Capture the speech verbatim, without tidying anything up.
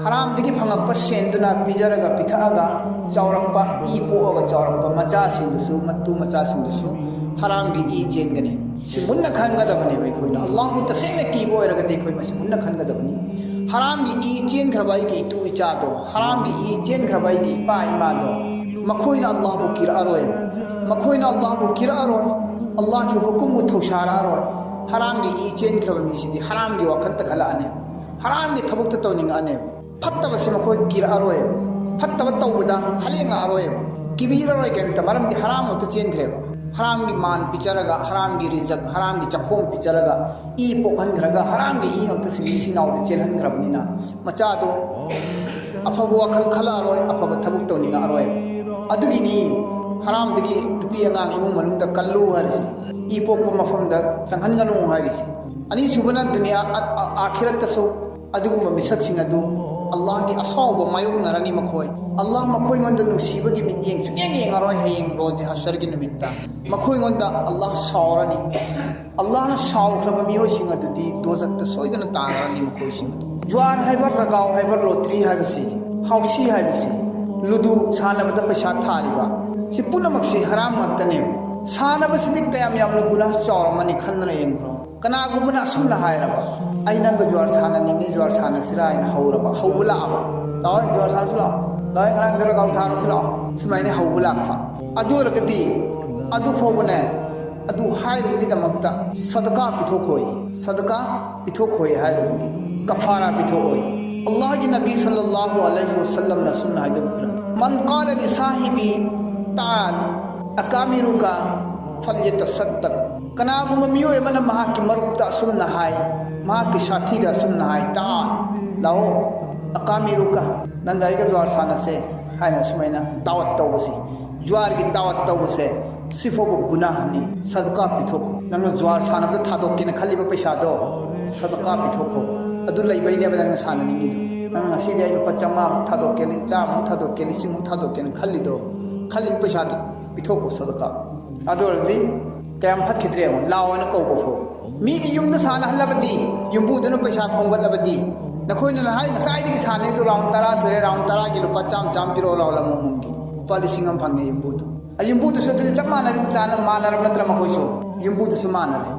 ꯍꯔꯥꯝꯗꯒꯤ ꯐꯪꯉꯛꯄ ꯁꯦꯟꯗꯨꯅ ꯄꯤꯖꯔꯒ ꯄꯤꯊꯛꯑꯒ ꯆꯥꯎꯔꯛꯄ, ꯏ ꯄꯣꯛꯑꯒ ꯆꯥꯎꯔꯛꯄ ꯃꯆꯥꯁꯤꯡꯗꯨꯁꯨ, ꯃꯇꯨ ꯃꯆꯥꯁꯤꯡꯗꯨꯁꯨ ꯍꯔꯥꯝꯒꯤ ꯏ ꯆꯦꯟꯒꯅꯤ꯫ ꯁꯤ ꯃꯨꯟꯅ ꯈꯟꯒꯗꯕꯅꯦꯕ ꯑꯩꯈꯣꯏꯅ꯫ ꯑꯜꯂꯥꯍꯕꯨ ꯇꯁꯦꯡꯅ ꯀꯤꯕ ꯑꯣꯏꯔꯒꯗꯤ ꯑꯩꯈꯣꯏ ꯃꯁꯤ ꯃꯨꯟꯅ ꯈꯟꯒꯗꯕꯅꯤ꯫ ꯍꯔꯥꯝꯒꯤ ꯏ ꯆꯦꯟꯈ꯭ꯔꯕ ꯑꯩꯒꯤ ꯏꯇꯨ ꯏꯆꯥꯗꯣ, ꯍꯔꯥꯝꯒꯤ ꯏ ꯆꯦꯟꯈ꯭ꯔꯕ ꯑꯩꯒꯤ ꯏꯄꯥ ꯏꯃꯥꯗꯣ, ꯃꯈꯣꯏꯅ ꯑꯜꯂꯥꯍꯕꯨ ꯀꯤꯔꯛꯑꯔꯣꯏ꯫ ꯃꯈꯣꯏꯅ ꯑꯜꯂꯥꯍꯕꯨ ꯀꯤꯔꯛꯑꯔꯣꯏ꯫ ꯑꯜꯂꯥꯍꯒꯤ ꯍꯨꯀꯨꯝꯕꯨ ꯊꯧꯁꯥꯔꯛꯑꯔꯣꯏ꯫ ꯍꯔꯥꯝꯒꯤ ꯏ ꯆꯦꯟꯈ꯭ꯔꯕ ꯃꯤꯁꯤꯗꯤ ꯍꯔꯥꯝꯒꯤ ꯋꯥꯈꯜꯇ ꯈꯜꯂꯛꯑꯅꯦꯕ, ꯍꯔꯥꯝꯒꯤ ꯊꯕꯛꯇ ꯇꯧꯅꯤꯡꯉꯛꯑꯅꯦꯕ꯫ ꯐꯠꯇꯕꯁꯤ ꯃꯈꯣꯏ ꯀꯤꯔꯛꯑꯔꯣꯏꯕ, ꯐꯠꯇꯕ ꯇꯧꯕꯗ ꯍꯂꯦꯡꯉꯛꯑꯔꯣꯏꯕ, ꯀꯤꯕꯤꯔꯔꯣꯏ ꯀꯩꯝꯇ, ꯃꯔꯝꯗꯤ ꯍꯔꯥꯝ ꯉꯥꯛꯇ ꯆꯦꯟꯈ꯭ꯔꯦꯕ꯫ ꯍꯔꯥꯝꯒꯤ ꯃꯥꯟ ꯄꯤꯖꯔꯒ, ꯍꯔꯥꯝꯒꯤ ꯔꯤꯖꯛ, ꯍꯔꯥꯝꯒꯤ ꯆꯥꯛꯈꯣꯝ ꯄꯤꯖꯔꯒ, ꯏ ꯄꯣꯛꯍꯟꯈ꯭ꯔꯒ, ꯍꯔꯥꯝꯒꯤ ꯏ ꯉꯥꯛꯇ ꯁꯤꯡꯂꯤ ꯁꯤꯡꯅꯥꯎꯗ ꯆꯦꯜꯍꯟꯈ꯭ꯔꯕꯅꯤꯅ, ꯃꯆꯥꯗꯣ ꯑꯐꯕ ꯋꯥꯈꯜ ꯈꯜꯂꯛꯑꯔꯣꯏ, ꯑꯐꯕ ꯊꯕꯛ ꯇꯧꯅꯤꯡꯉꯛꯑꯔꯣꯏ꯫ ꯑꯗꯨꯒꯤꯅꯤ ꯍꯔꯥꯝꯗꯒꯤ ꯅꯨꯄꯤ ꯑꯉꯥꯡ ꯏꯃꯨꯡ ꯃꯅꯨꯡꯗ ꯀꯜꯂꯨ ꯍꯥꯏꯔꯤꯁꯤ, ꯏ ꯄꯣꯛꯄ ꯃꯐꯝꯗ ꯆꯪꯍꯟꯒꯅꯨ ꯍꯥꯏꯔꯤꯁꯤ꯫ ꯑꯅꯤꯁꯨꯕꯅ ꯗꯨꯅꯤꯌꯥ, ꯑ-, ꯑ-, ꯑꯥꯈꯤꯔꯠꯇꯁꯨ ꯑꯗꯨꯒꯨꯝꯕ ꯃꯤꯁꯛꯁꯤꯡ ꯑꯗꯨ ꯑꯜꯂꯥꯍꯒꯤ ꯑꯁꯥꯎꯕ ꯃꯥꯌꯣꯛꯅꯔꯅꯤ ꯃꯈꯣꯏ꯫ ꯑꯜꯂꯥꯍ ꯃꯈꯣꯏꯉꯣꯟꯗ ꯅꯨꯡꯁꯤꯕꯒꯤ ꯃꯤꯠꯌꯦꯡ ꯁꯨꯡꯌꯦꯡ ꯌꯦꯡꯉꯔꯣꯏ ꯍꯌꯦꯡ ꯔꯣꯖꯦ ꯍꯁꯔꯒꯤ ꯅꯨꯃꯤꯠꯇ꯫ ꯃꯈꯣꯏꯉꯣꯟꯗ ꯑꯜꯂꯥꯍ ꯁꯥꯎꯔꯅꯤ꯫ ꯑꯜꯂꯥꯍꯅ ꯁꯥꯎꯈ꯭ꯔꯕ ꯃꯤꯑꯣꯏꯁꯤꯡ ꯑꯗꯨꯗꯤ ꯗꯣꯖꯠꯇ ꯁꯣꯏꯗꯅ ꯇꯥꯔꯅꯤ ꯃꯈꯣꯏꯁꯤꯡ ꯑꯗꯨ꯫ ꯖꯨꯋꯥꯔ ꯍꯥꯏꯕ, ꯔꯒꯥꯎ ꯍꯥꯏꯕ, ꯂꯣꯇ꯭ꯔꯤ ꯍꯥꯏꯕꯁꯤ, ꯍꯥꯎꯁꯤ ꯍꯥꯏꯕꯁꯤ, ꯂꯨꯗꯨ ꯁꯥꯟꯅꯕꯗ ꯄꯩꯁꯥ ꯊꯥꯔꯤꯕ, ꯁꯤ ꯄꯨꯝꯅꯃꯛꯁꯤ ꯍꯔꯥꯝ ꯉꯥꯛꯇꯅꯦꯕ꯫ ꯁꯥꯟꯅꯕꯁꯤꯗꯤ ꯀꯌꯥꯝ ꯌꯥꯝꯅ ꯒꯨꯅꯥꯍ ꯆꯥꯎꯔꯝꯃꯅꯤ ꯈꯟꯗꯅ ꯌꯦꯡꯈ꯭ꯔꯣ꯫ ꯀꯅꯥꯒꯨꯝꯕꯅ ꯑꯁꯨꯝꯅ ꯍꯥꯏꯔꯕ, "ꯑꯩ ꯅꯪꯒ ꯖꯨꯋꯥꯔ ꯁꯥꯟꯅꯅꯤꯡꯉꯤ, ꯖꯨꯋꯥꯔ ꯁꯥꯟꯅꯁꯤꯔꯥ?" ꯍꯥꯏꯅ ꯍꯧꯔꯕ, ꯍꯧꯕ ꯂꯥꯛꯑꯕ, "ꯂꯥꯛꯑꯣ, ꯖꯨꯋꯥꯔ ꯁꯥꯟꯅꯁꯤ ꯂꯥꯛꯑꯣ, ꯂꯥꯛꯑꯣ, ꯉꯔꯥꯡ ꯈꯔ ꯒꯥꯎ ꯊꯥꯔꯨꯁꯤ ꯂꯥꯛꯑꯣ", ꯁꯨꯃꯥꯏꯅ ꯍꯧꯕ ꯂꯥꯛꯄ꯫ ꯑꯗꯨ ꯑꯣꯏꯔꯒꯗꯤ ꯑꯗꯨ ꯐꯥꯎꯕꯅꯦ, ꯑꯗꯨ ꯍꯥꯏꯔꯨꯕꯒꯤꯗꯃꯛꯇ ꯁꯗꯀꯥ ꯄꯤꯊꯣꯛꯈꯣꯏ, ꯁꯗꯀꯥ ꯄꯤꯊꯣꯛꯈꯣꯏ ꯍꯥꯏꯔꯨꯕꯒꯤ ꯀꯐꯥꯔꯥ ꯄꯤꯊꯣꯛꯑꯣꯏ꯫ ꯑꯜꯂꯥꯍꯒꯤ ꯅꯕꯤ ꯁꯜꯂꯜꯂꯥꯍꯨ ꯑꯂꯩꯍꯤ ꯋꯁꯜꯂꯝꯅ ꯑꯁꯨꯝꯅ ꯍꯥꯏꯗꯣꯛꯄꯤꯔꯝꯃꯤ, "ꯃꯟ ꯀꯥꯂ ꯂꯤꯁꯥꯍꯤꯕꯤ ꯇꯥꯜ ꯑꯀꯥꯃꯤꯔꯨꯀ ꯐꯜꯌꯇꯁꯠꯇꯛ"꯫ ꯀꯅꯥꯒꯨꯝꯕ ꯃꯤꯑꯣꯏ ꯑꯃꯅ ꯃꯍꯥꯛꯀꯤ ꯃꯔꯨꯞꯇ ꯑꯁꯨꯝꯅ ꯍꯥꯏ, ꯃꯍꯥꯛꯀꯤ ꯁꯥꯊꯤꯗ ꯑꯁꯨꯝꯅ ꯍꯥꯏ, "ꯇꯥꯜ, ꯂꯥꯛꯑꯣ, ꯑꯀꯥꯃꯤꯔꯨꯀ, ꯅꯪꯒ ꯑꯩꯒ ꯖꯨꯋꯥꯔ ꯁꯥꯟꯅꯁꯦ" ꯍꯥꯏꯅ ꯑꯁꯨꯃꯥꯏꯅ ꯗꯥꯋꯠ ꯇꯧꯕꯁꯤ, ꯖꯨꯋꯥꯔꯒꯤ ꯗꯥꯋꯠ ꯇꯧꯕꯁꯦ, ꯁꯤꯐꯥꯎꯕ ꯒꯨꯅꯥꯍꯅꯤ꯫ ꯁꯗꯀꯥ ꯄꯤꯊꯣꯛꯈꯣ꯫ ꯅꯪꯅ ꯖꯨꯋꯥꯔ ꯁꯥꯟꯅꯕꯗ ꯊꯥꯗꯣꯛꯀꯦꯅ ꯈꯜꯂꯤꯕ ꯄꯩꯁꯥꯗꯣ ꯁꯗꯀꯥ ꯄꯤꯊꯣꯛꯈꯣ꯫ ꯑꯗꯨ ꯂꯩꯕꯩꯅꯦꯕ ꯅꯪꯅ ꯁꯥꯟꯅꯅꯤꯡꯉꯤꯗꯣ꯫ ꯅꯪꯅ ꯉꯁꯤꯗꯤ ꯑꯩ ꯂꯨꯄꯥ ꯆꯥꯝꯃꯉꯥꯃꯨꯛ ꯊꯥꯗꯣꯛꯀꯦ, ꯆꯥꯝꯃꯃꯨꯛ ꯊꯥꯗꯣꯛꯀꯦ, ꯂꯤꯁꯤꯡꯃꯨꯛ ꯊꯥꯗꯣꯛꯀꯦꯅ ꯈꯜꯂꯤꯗꯣ, ꯈꯜꯂꯤꯕ ꯄꯩꯁꯥꯗꯨ ꯄꯤꯊꯣꯛꯈꯣ ꯁꯗꯀꯥ꯫ ꯑꯗꯨ ꯑꯣꯏꯔꯗꯤ ꯀꯌꯥꯝ ꯐꯠꯈꯤꯗ꯭ꯔꯦ ꯌꯦꯡꯉꯣ, ꯂꯥꯛꯑꯣꯅ ꯀꯧꯕ ꯐꯥꯎ꯫ ꯃꯤꯒꯤ ꯌꯨꯝꯗ ꯁꯥꯟꯅꯍꯜꯂꯕꯗꯤ, ꯌꯨꯝꯕꯨꯗꯨꯅ ꯄꯩꯁꯥ ꯈꯣꯝꯒꯠꯂꯕꯗꯤ, ꯅꯈꯣꯏꯅ ꯍꯥꯏ ꯉꯁꯥꯏꯗꯒꯤ ꯁꯥꯟꯅꯔꯤꯗꯣ ꯔꯥꯎꯟ ꯇꯔꯥ ꯁꯨꯔꯦ, ꯔꯥꯎꯟ ꯇꯔꯥꯒꯤ ꯂꯨꯄꯥ ꯆꯥꯝꯃ ꯆꯥꯝꯃ ꯄꯤꯔꯛꯑꯣ ꯂꯥꯎ ꯂꯝ ꯑꯃꯃꯝꯒꯤ꯫ ꯂꯨꯄꯥ ꯂꯤꯁꯤꯡ ꯑꯃ ꯐꯪꯉꯦ ꯌꯨꯝꯕꯨꯗꯣ꯫ ꯑ, ꯌꯨꯝꯕꯨꯗꯨꯁꯨ ꯑꯗꯨꯗꯤ ꯆꯞ ꯃꯥꯟꯅꯔꯦ, ꯆꯥꯅ ꯃꯥꯟꯅꯔꯕ ꯅꯠꯇ꯭ꯔꯥ ꯃꯈꯣꯏꯁꯨ? ꯌꯨꯝꯕꯨꯗꯨꯁꯨ ꯃꯥꯟꯅꯔꯦ꯫